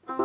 سلام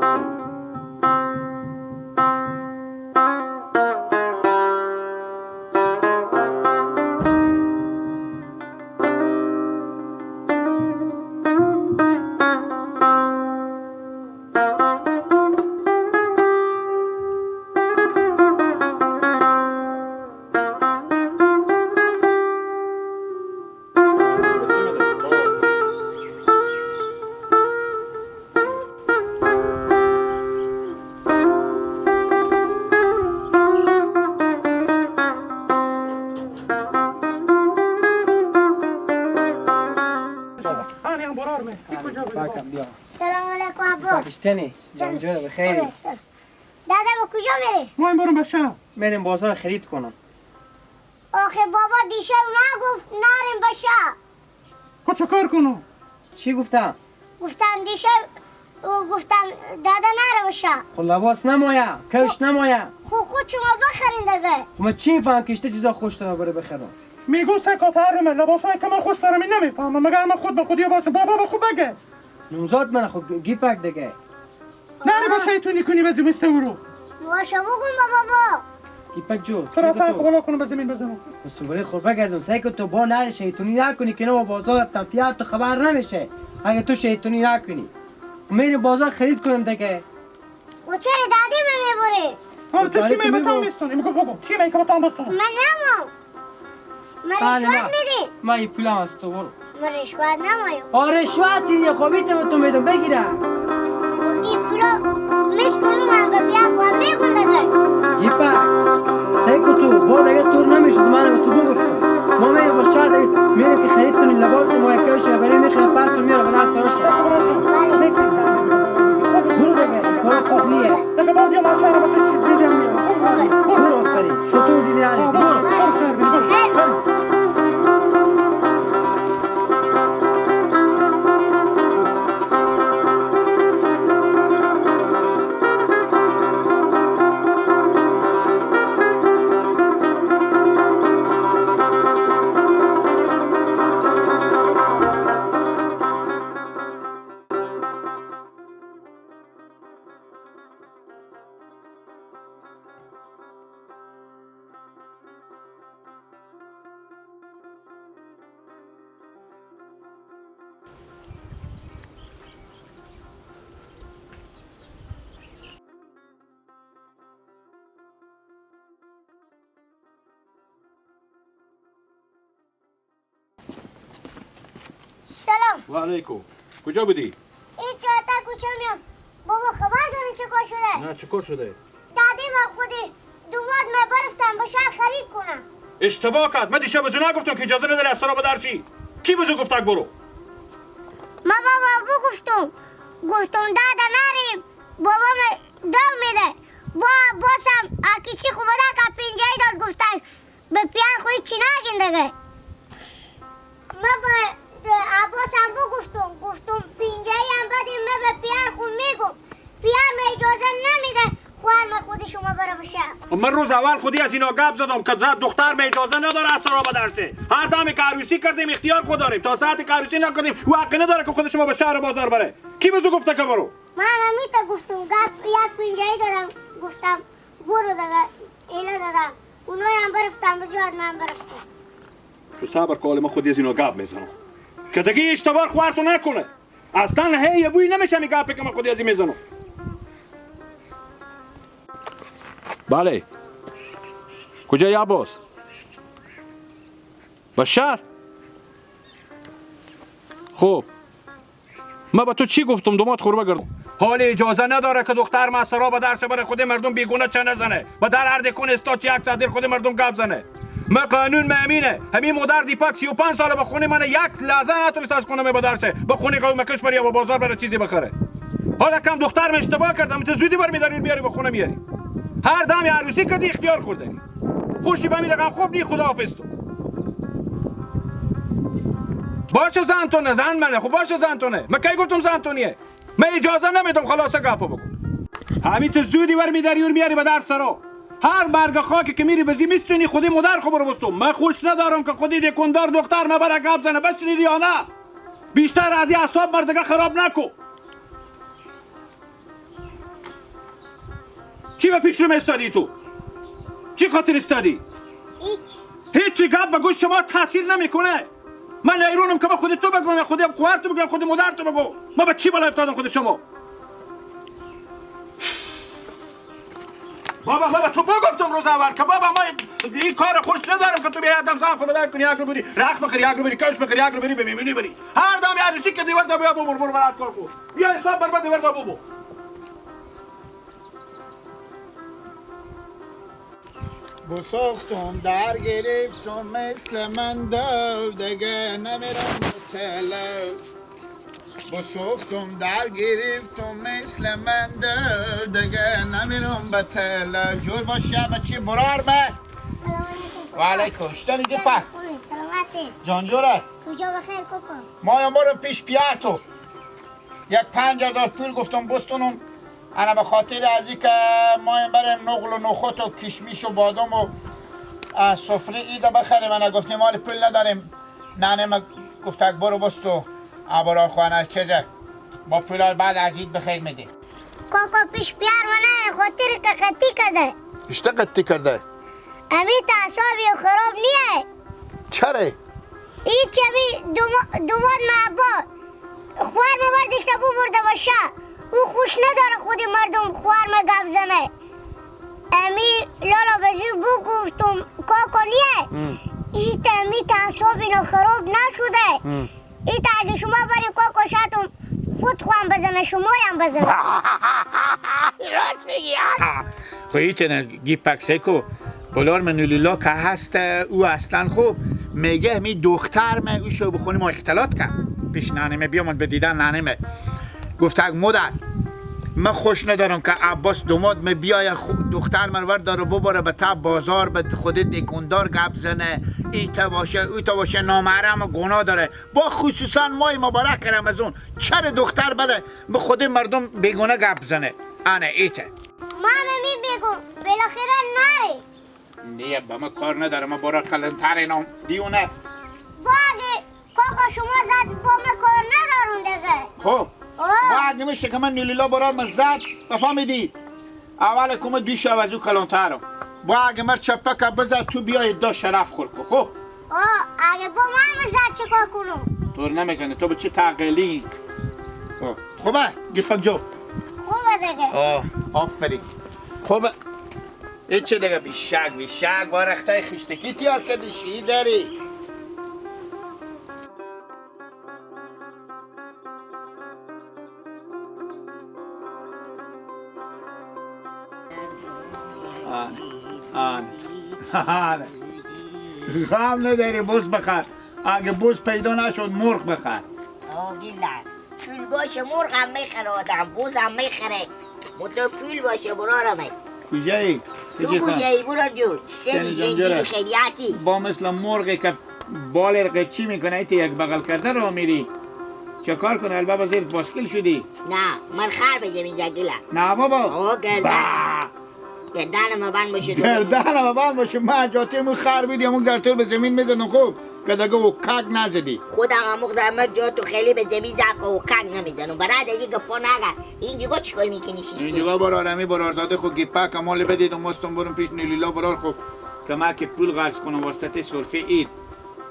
علیکم ابا. پاکستانی جان جان بخیر. دادا با کجا میری؟ ما این برم بشه. میریم بازار خرید کنم. آخه بابا دیشب ما گفت نریم بشه. خب چه کار کنم؟ چی گفتم؟ گفتم دیشب گفتم دادا نره بشه. خب لباس نمایا، کفش نمایا. خب خود شما بخرین دیگه. خب من چی میفهم که چیزا خوش دارم بره بخرم؟ میگم سه کافر من لباسای که من خوش دارم این نمیفهمم، مگر من خود به خودی باشه بابا به خود بگه. نوزاد من خود گیپک دیگه. نری با شیطونی کنی به زمین رو. باشه بگم بابا. گیپک جو. تو را سر خلا کنم به زمین بزنم. سوبره خوربه گردم سعی کن تو با نری شیطونی نکنی که نه بازار رفتم پیاد تو خبر نمیشه. اگه تو شیطونی نکنی. میریم بازار خرید کنم دیگه. و چرا دادی من میبری؟ تو چی می بتام میستونی؟ میگم بگو چی می که بتام بستونم؟ من نمام. من رشوت میدی؟ من این پولم از تو برو. من رشوت نمایم. آ رشوت دیگه خب میتم تو میدم بگیره. این پولا میستونم من به بیا خواهم میگم دیگه. یپا سعی کن تو با دیگه تور نمیشه من به تو بگفتم. ما میریم با شهر دیگه میریم که خرید کنیم لباس ما یک کفش برای میخریم پس رو میاره به دست راش. برو دیگه کار خوب نیه. دیگه بعد یه ماشین رو به چیز میدم میام. برو آفرین شطور دیدی نری برو. برو. سلام. و علیکم. کجا بودی؟ این چهار کوچه میام. بابا خبر داری چه کار شده؟ نه چه کار شده؟ دادی ما خودی دوماد من برفتم به شهر خرید کنم. اشتباه کرد. من دیشب بزو نگفتم که اجازه نداری از سرا بدرشی. کی بزو گفت برو؟ ما بابا بگفتم. گفتم دادا نریم. بابا من دو میده. با باسم اکیچی خوب ده که پینجایی داد گفتن به پیار خودی چی نگین دیگه. ما با عباس هم بگفتم گفتم پینجایی هم بدیم من به پیار خود میگم پیار من اجازه نمیده خوار من خود شما بره بشه. من روز اول خودی از اینا گپ زدم که زد دختر به اجازه نداره از سرا بدرسه. هر دم که عروسی کردیم اختیار خود داریم تا ساعت که عروسی نکردیم او حق نداره که خود شما به شهر بازار بره. کی بزو گفته که برو؟ من همیتا گفتم گپ یک پینجایی دادم گفتم برو دیگه اینا دادم اونایی هم برفتم به جواد من برفتم. تو صبر کن من خودی از اینا گپ میزنم که دیگه اشتباه خوارتو نکنه. اصلا هی بوی نمیشه می گپی که من خودی از این میزنم. بله کجای عباس؟ به شهر؟ خب من به تو چی گفتم دومات خوربه گردم. حال اجازه نداره که دختر ما سرا به درس بره خود مردم بیگونه چه نزنه و در هر دکون استاد یک صدر خود مردم گپ زنه. ما قانون مامینه. همین مادر دیپاک 35 ساله به خونه من یک لحظه نتونست از خونه بدرسه به خونه قوم کش بره یا به بازار بره چیزی بخره. حالا کم دخترم اشتباه کردم تو زودی برمیداری میاری به خونه میاری. هر دم عروسی کردی اختیار خوردنی. خوشی به می رقم خوب نی خداحافظ تو. باشه زن تو نه زن منه. خب باشه زن تو نه. من کی گفتم زن تو نیه؟ من اجازه نمیدم خلاصه گپو بگو. همین تو زودی برمیداری و میاری به در سرا. هر برگ خاکی که میری بزی میستونی خودی مادر خو برو بستون. من خوش ندارم که خودی دکاندار دختر مبره گپ زنه بشنیدی یا نه؟ بیشتر از این اعصاب مردگه خراب نکو. به پیش رو استادی تو؟ چی خاطر استادی؟ هیچ گپ به گوش شما تاثیر نمیکنه. من ایرونم که به خود تو بگم، خود خواهر تو بگم، خود مادر تو بگم. ما به چی بالا افتادم خود شما؟ بابا ما به تو بگفتم روز اول که بابا ما این کار خوش ندارم که تو بیای آدم زن خود بدر کنی، یک رو بری رخ بخری، یک رو بری کش بخری، یک رو بری به میمونی بری. هر دم عروسی که دیور دا بیا ببر برو برات کار کن. بیا حساب بر دیور دا ببر. بساختم در گرفتم مثل من دو دیگه نمیرم به بساختم در گرفتم مثل من دو دیگه نمیرم به تله. جور باشه بچه برار من. سلام علیکم. و علیکم. شتانی دی پاک. سلامتی. جان جوره. کجا بخیر کوکو؟ ما برم پیش پیار تو. یک 5000 پول گفتم بستونم. انا به خاطر از اینکه ما بریم نقل و نخود و کشمیش و بادام و سفره ایده بخریم. انا گفتیم مال پول نداریم. ننه ما گفت برو بستو ابرا خانه چیزه با پولال بعد از عید بخیر میدیم. کاکا پیش پیار منه خاطر که قطی کرده. اشته قطی کرده؟ امی تعصابی خراب نیه. چرا؟ هیچ امی دوماد ما با خوار ما برداشته ببرده باشه. او خوش نداره خود مردم خوار ما گپ زنه. امی لالا بزو بو گفتم کاکا نیه. ایت امی تعصاب اینا خراب نشده. ایت اگه شما بری کاکا شاتم خود خوام بزنه شما هم بزنه. راست میگی. خب ایتنه گی پکسکو بلار من لیلا که هست او اصلا خوب میگه می دختر من او شو بخونیم ما اختلاط کرد پیش ننمه بیامد به دیدن ننمه. گفت اگ مادر من خوش ندارم که عباس دوماد می بیای دختر من ور داره ببره به تب بازار به خودت دکاندار گپ زنه ایتا باشه اوتا باشه نامحرم و گناه داره. با خصوصا مای مبارک رمضان چرا دختر بده به خود مردم بیگونه گپ زنه. انا ایته ماما می بگم بالاخره نره. نه با ما کار نداره ما برا کلانتر اینام دیونه. با اگه کاکا شما زد با ما کار ندارم دیگه. خب بعد نمیشه که من نیلیلا برام زد بفهمیدی اول کم دو شب از او کلانترم با اگه من چپک بزد تو بیای دا شرف خور کن. خب اگه با من زد چیکار کنم؟ تو نمیزنه تو به چه تقلی. خوبه گیپک جو خوبه دیگه. آفرین خوبه. این چه دیگه بیشک بیشک با رختای خشتکی تیار کردی شی داری. آن غم نداری بز بخر. اگه بز پیدا نشد مرغ بخر. آگیلا پول باشه مرغ هم میخره آدم بز هم میخره. متو پول باشه برارم. کجایی؟ تو کجایی برار جو؟ چطوری جنگیری خیریاتی؟ با مثل مرغی که بال قچی میکنه ایت یک بغل کرده رو میری چه کار کنه؟ البابا زیر باسکل شدی؟ نه من خر بگم اینجا گیلا. نه بابا آه گردن گردن ما بند باشه. گردن ما بند باشه. من جاته خر بیدی همون زرتور به زمین میزنم. خوب که دیگه او کک نزدی. خودم هم در من جا تو خیلی به زمین زد و کک نمیزنم. برای دیگه گپا نگه. اینجا چیکار میکنی شیشتی؟ اینجا برارمی برارزاده خو گیپک مال بدید و مستم برم پیش نیلیلا برار خو که من که پول قرض کنم واسطه سرفه اید.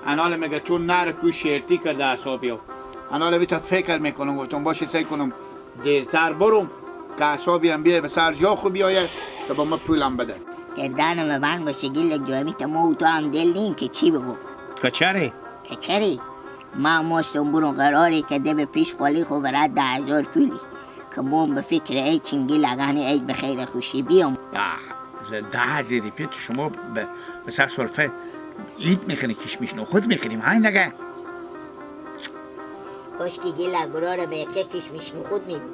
انال میگه تو نر کو شرطی کرده اعصابیو. انال بیتا فکر میکنم گفتم باشه سعی کنم دیرتر برم که اعصابی هم بیای به سر جا خو بیایه که با ما پولم بده. گردنم بند باشه گیلک جامی تا ما و تو هم دل نیم که چی بگو. کچری؟ کچری؟ ما ماستم برون قراری که ده به پیش خالی خو برد 10,000 پولی که مام به فکر ای چینگی لگن ای به خیر خوشی بیام. 10,000 پیت شما به سر سرفه اید میخونی کشمیش نخود میخونیم هاین دیگه. کاش که گیلک براره به یک کشمیش نخود میبود.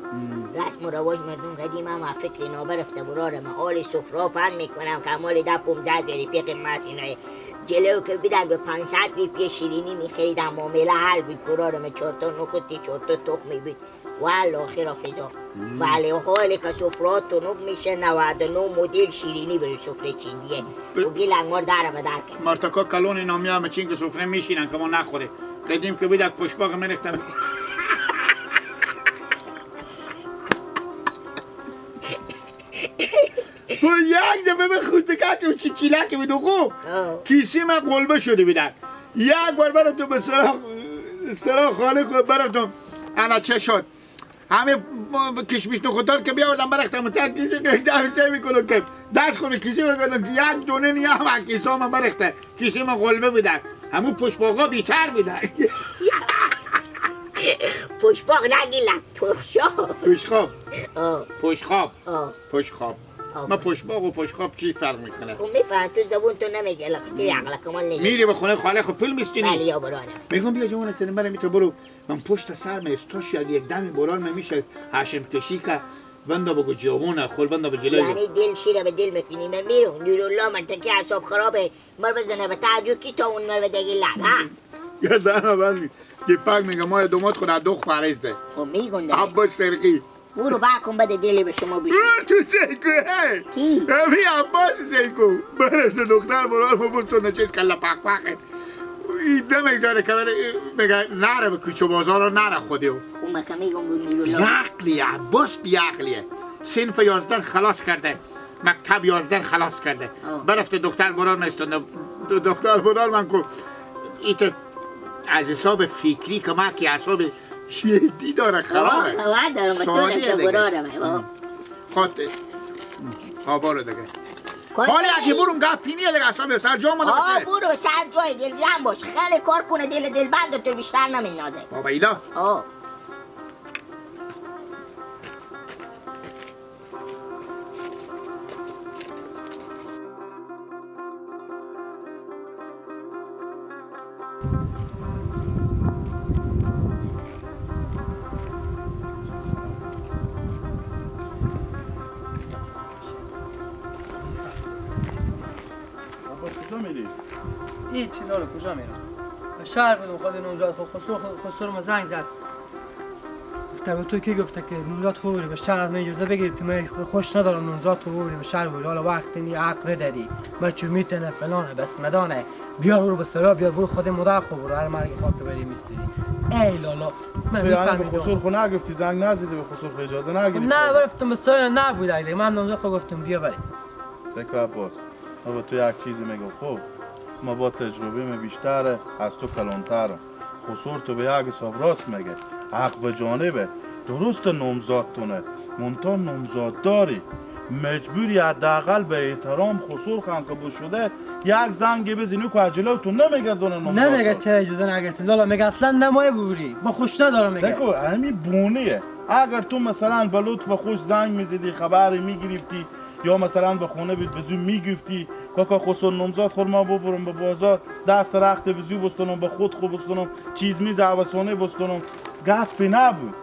رسم و رواج مردم قدیم هم فکر نابرفته براره من آل سفرا پن میکنم که مال 10-15,000 پی قیمت اینای جلو که بدن به 500 روپیه شیرینی میخریدم معامله حل بود برارم 4 تا نخودی 4 تا تخمی بود والا آخر فضا. ولی حالی که سفرات تنوب میشه 99 مدل شیرینی برای سفره چیندیه و گیلنگ مار در به در کرد. مرتکا کلون اینا میام چین که سفره میشینن که ما نخوره قدیم که بیدک پشپاق میریختم. تو یک دفعه به خودکه که چیلک بودم خوب کیسی من قلبه شده بودن. یک بار براتون به سراغ خاله خود براتون انا چه شد؟ همه کشمیش نخوددار که بیاوردم برختم تا کیسی که دفعه میکنم که دست خونه کیسی میکنم که یک دونه نیه هم کیسه من برخته کیسی من قلبه بودن. همون پشباقا بیتر بودن. پشباق نگیلم پشخاب. پشخاب پشخاب پشخاب. ما پشباق و پشخاب چی فرق میکنه؟ خب میفهم تو زبون تو نمیگه لختی عقل کمال نمیگه. میری به خونه خاله خود پول میستینی؟ بله یا برانم. میگم بیا جوان سرم برم میتو برو من پشت سر می استاش یک دم بران من میشه هاشم کشی که بنده بگو جوونه خل بنده به جلوی. یعنی دل شیره به دل میکنی من میرم نورالله من تکی اعصاب خرابه مر بزنه به تعجب کی تا اون مر به دگی لب ها؟ گردن بند یه پاک میگه ما دومات خود دو خارج ده. خب میگم عباس سرقی برو باکم بده دلی به شما بیشتر. برو تو سیکو هی همی عباس سیکو برو تو دختر برو برو تو نچیز کلا پاک پاکه این نمیگذاره که میگه نره به کوچه بازار رو نره خودیو. اون مکه میگم برو نورالله. بیعقلیه عباس بیعقلیه. صنف 11 خلاص کرده مکتب 11 خلاص کرده برفته دختر برار میستنده دختر برار من کو ایت از حساب فکری که ما که حساب شیدی داره خرابه. سادیه دیگه. خاطر ها برو دیگه. حالا اگه برم گپی نیه دیگه اصلا سر جا مانده. آه برو سر جای دل جمع باش خیلی کار کنه دل دلبند تو بیشتر نمیناده. بابا ایلا. آه هیچی لالا کجا میرم؟ به شهر بودم خود نوزاد خسرو ما زنگ زد. گفته به تو کی گفته که نوزاد خوب بری به شهر از من اجازه بگیرید من خوش ندارم نوزاد تو بری به شهر بری. حالا وقت نی عقل نداری من چون میتونه فلانه بس مدانه بیار برو به سرا بیار برو خود مادر خو برو هر مرگ خاک بری میستری. ای لالا من میفهمیدم به خسرو خو نگفتی زنگ نزدی به خسرو خو اجازه نگیری. نه برفتم به سرا نبود دیگه من نوزاد خو گفتم بیا بری. سکو عباس من تو یک چیزی میگم خب ما با تجربه می بیشتره از تو کلانترم. خسور تو به یک حساب راست میگه حق به جانبه درست نامزادتونه منتها نامزاد داری مجبوری حداقل به احترام خسور خان که بود شده یک زنگ بزنی که عجله تو نمیگردونه نامزاد نمیگه چرا اجازه نگرفتیم لالا میگه اصلا نمایه ببری با خوش ندارم میگه. سکو همین بونیه اگر تو مثلا به لطف خوش زنگ میزدی خبری میگرفتی یا مثلا به خونه بید به زو میگفتی کاکا خسر نامزاد خور ما ببرم به بازار دست رخت به زو بستنم به خود خوب بستنم چیز میز عوسانه بستنم گپی نبود.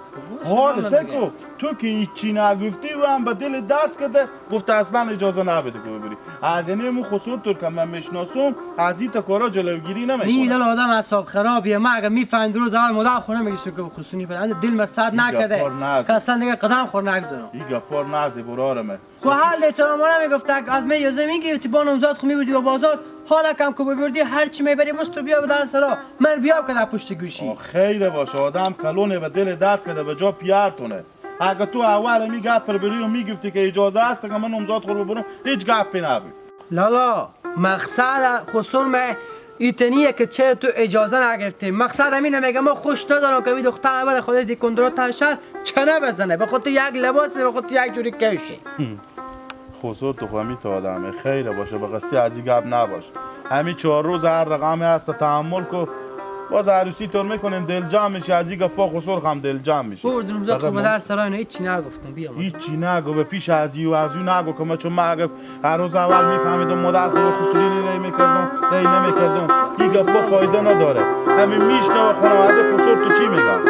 حال سکو تو که هیچی نگفتی و هم به دل درد کرده گفت اصلا اجازه نبده که ببری. اگه نمو خسر تو که من میشناسم از این کارا جلوگیری نمیکنه. نی دل آدم اعصاب خرابیه ما اگه میفهمید روز اول مادر خونه میگیشه که خسونی بده دل مرصد نکرده که اصلا دیگه قدم خور نگذارم. این گپار نزی برارمه. خب حال تو ما میگفت از می اجازه میگرفتی با نامزاد خو میبردی به بازار حالا کم که ببردی هر چی میبری مست بیا به در سرا من بیا که در پشت گوشی. خیره باشه آدم کلونه به دل درد کرده به جا پیارتونه. اگه تو اول می گپ پر بری و میگفتی که اجازه هست که من نامزاد خور ببرم هیچ گپی نبود. لالا مقصد خسر ما ایتنیه که چه تو اجازه نگرفتی مقصد همینه میگه ما خوش ندارم که می دختر اول خود دیکندرا تا شهر چنه بزنه به خاطر یک لباس به خاطر یک جوری کشی. خسر تو خواهمی تا آدمه خیره باشه به قصی از این گپ نباش. همین 4 روز هر رقمی هست تحمل کن باز عروسی طور میکنیم دل جمع میشه از این گپا خسر هم دل جمع میشه. بردم زاد خب در سرای اینا هیچی نگفتم بیا هیچی نگو به پیش از این و از اون نگو که من چون من اگه هر روز اول میفهمیدم مادر خود خسوری ری میکردم ری نمیکردم این گپا فایده نداره. همین میشنوه خانواده خسر تو چی میگن.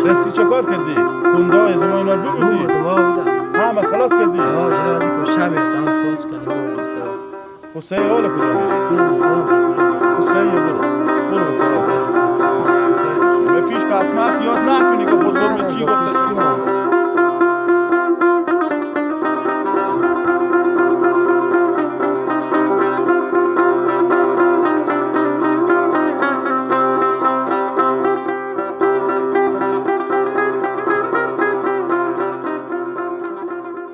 راستی چه کار کردی؟ کندای از ما اینا رو ببردی؟ همه خلاص کردی؟ آه جلو از این کشه میرفتم خلاص کردیم بردم سرا. حسین حال کجا میری؟ حسین برو برو سرا. به پیش قسمت یاد نکنی که خسر به چی گفته.